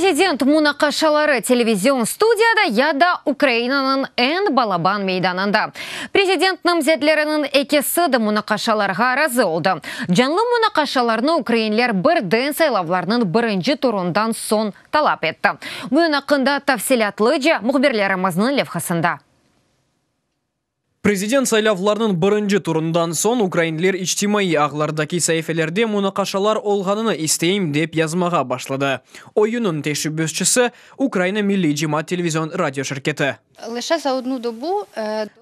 Prezident munaqaşaları televizion studiyada ya da Ukrainanıñ eñ balaban meydanında. Prezident namzetleriniñ ekisi de munaqaşalarğa razı oldı. Canlı munaqaşalarnı ukrainler birden saylavlarnıñ birinci turundan soñ talap etti. Bunıñ aqqında tafsilâtlıca mühbirlerimizniñ levhasında. Prezident saylavlarnıñ birinci turundan soñ ukrainler içtimaiy ağlardaki saifelerde munaqaşalar olğanını isteyim dep yazmağa başladı. Oyunnıñ teşebbüsçisi, Ukraina Milliy cemaat televizion radio şirketi. Lışe za odnu dobu.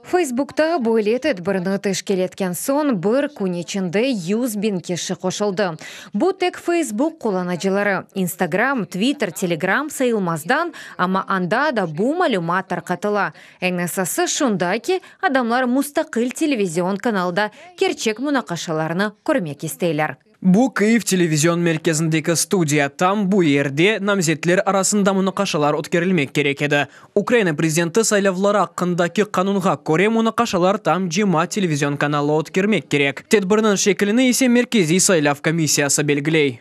Feysbukta böyle tedbirni teşkil etken soñ bir kün içinde 100.000 kişi qoşuldı. Bu tek Feysbuk qullanıcıları, İnstagram, Twitter, Telegram sayılmazdan, amma anda da bu malümat tarqatıla. Eñ esası şunda ki, adamlar mustaqil televizion kanalda kerçek munaqaşalarnı körmek isteyler. Bu Kyiv televizion merkezindeki studiya, tam bu yerde namzetler arasında munaqaşalar ötkerilmek kerek edi. Ukraina prezidenti saylavları aqqındaki qanunğa köre munaqaşalar tam cemaat televizion kanalı ötkermek kerek. Tedbirniñ şeklini ise Merkeziy saylav komissiyası belgiley.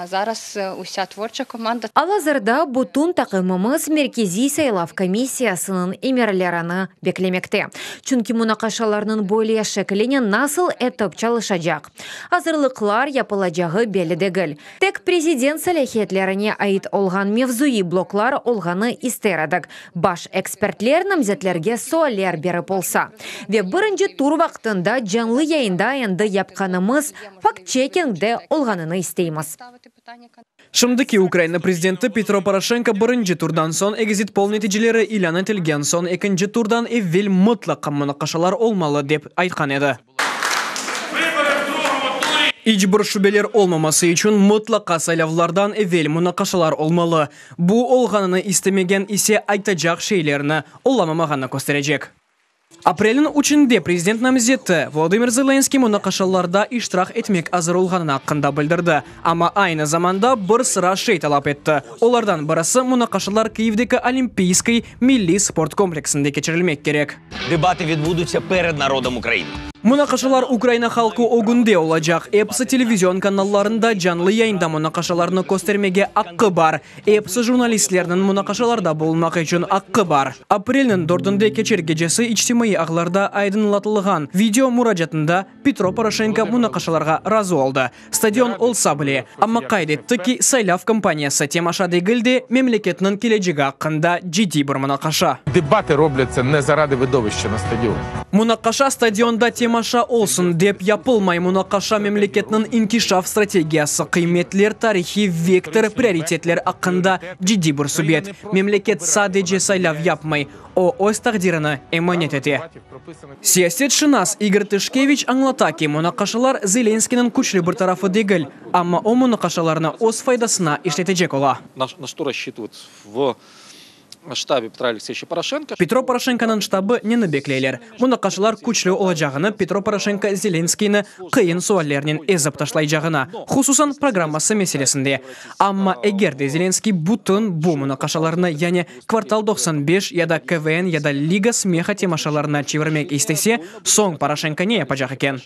Zaraz usia tvorça komanda. Al-azırda bütün taqımımız Merkeziy saylav komissiyasınıñ emirlerini beklemekte. Çünki munaqaşalarnıñ böyle şeklinen nasıl etip çalışacaq azırlıqlar yapılacağı belli degil. Tek prezident salâhiyetlerine ait olğan mevzuiy bloklar olğanı ister edik, baş ekspertler namzetlerge sualler berip olsa. Ve birinci tur vaqtında canlı yayında endi yapqanımız faktçeking de olğanını isteymiz. Şimdiki Ukraina prezidenti Petro Poroşenko birinci turdan soñ ekzit-pol neticeleri ilân etilgen soñ ekinci turdan evel mıtlaqa munaqaşalar olmalı, dep aytqan edi. İç bir şübeler olmaması içün mıtlaqa saylavlardan evel munaqaşalar olmalı. Bu olğanını istemegen ise aytacaq şeylerini olamamağanı kösterecek. Aprelniñ üçünde prezident namzeti Volodımır Zelenskıy munaqaşalarda iştirak etmek azır olğanını aqqında bildirdi, amma aynı zamanda bir sıra şey talap etti. Olardan birisi, munaqaşalar Kyivdeki Olimpiyskıy milliy sport kompleksinde keçirilmek kerek. Debatı vidbudutsa pered narodom Ukrainı. Munaqaşalar Ukraina halqı ögünde olacaq. Episi televizion kanallarında canlı yayında munaqaşalarnı köstermege aqqı bar. Episi jurnalistlerniñ munaqaşalarda bulunmaq içün aqqı bar. Aprelniñ dördünde keçer gecesi içtimaiy ağlarda aydınlatılğan video muracaatında Petro Poroşenko munaqaşalarğa razı oldı, stadion olsa bile, amma qayd etti ki, saylav kampaniyası temaşa degil de, memleketniñ kelecegi aqqında ciddiy bir munaqaşa. Debatı roblâtsâ ne zaradı vıdovişça na stadioni. Munaqaşa stadionda temaşa olsun dep yapılmay, munaqaşa memleketniñ inkişaf strategiyası, qıymetler, tarihiy vektor, prioritetler aqqında ciddiy bir subet. Memleket sadece saylav yapmay, o, öz taqdirini emanet ete. Siyasetşınas İgor Tışkeviç añlata ki, munaqaşalar Zelenskıynıñ küçlü bir tarafı degil, amma o munaqaşalarnı öz faydasına işletecek ola. Na çto rasçitıvayut v ştabe Petra Alekseyeviça Poroşenko. Petro Poroşenkonıñ ştabı neni bekleyler? Munaqaşalar küçlü olacağını, Petro Poroşenko Zelenskıynı qıyın suallernen ezip taşlaycağına, hususan programması meselesinde. Amma eger de Zelenskıy bütün bu munaqaşalarnı, yani Kvartal 95 ya da KVN ya da Liga smeha temaşalarına çevirmek istese, soñ Poroşenko ne yapacaq eken?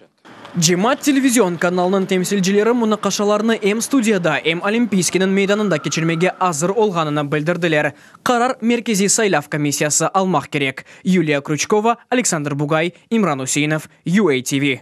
Cemaat televizion kanalınıñ temsilcileri munaqaşalarnı em studiyada, em Olimpiyskiyniñ meydanında keçirmege azır olğanını bildirdiler. Qarar Merkeziy saylav komissiyası almaq kerek. Yuliya Krüçkova, Aleksandr Bugay, İmran Useinov, UATV.